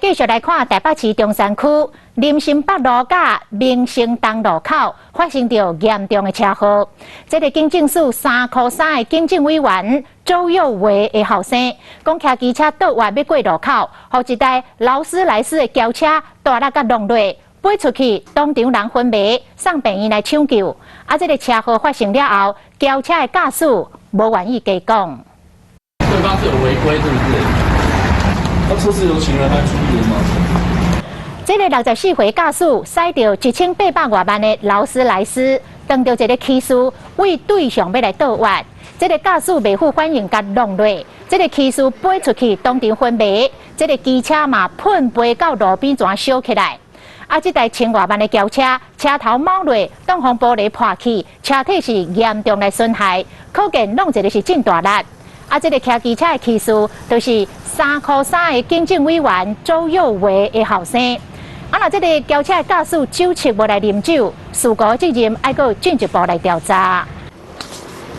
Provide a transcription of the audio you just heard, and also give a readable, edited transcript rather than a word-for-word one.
繼續來看台北市中山區林森北路佮民生東路口發生著嚴重的車禍。這个警政署3箍3的警政委員周佑維的後生，講騎機車倒彎欲過路口，予一台勞斯萊斯的轎車大力共挏落，飛出去，當場人昏迷，送病院來搶救。啊，這个車禍發生了後，轎車的駕駛無願意加講。對方是有違規，是不是？他車是有請人來處理的嗎？這个64歲駕駛駛著1800外萬的勞斯萊斯，撞著一个騎士為對向欲來倒彎，這个駕駛袂赴反應，共挏落，這个騎士飛出去，當場昏迷，這个機車嘛噴飛到路邊全燒起來。啊！這台千外萬的轎車，車頭錨落，擋風玻璃破去，車體是嚴重來損害，可見挏一个是真大力。啊！這个騎機車的騎士，就是3箍3的警政委員周佑維的後生。啊！若這个轎車的駕駛酒測無來啉酒，事故責任愛閣進一步來調查。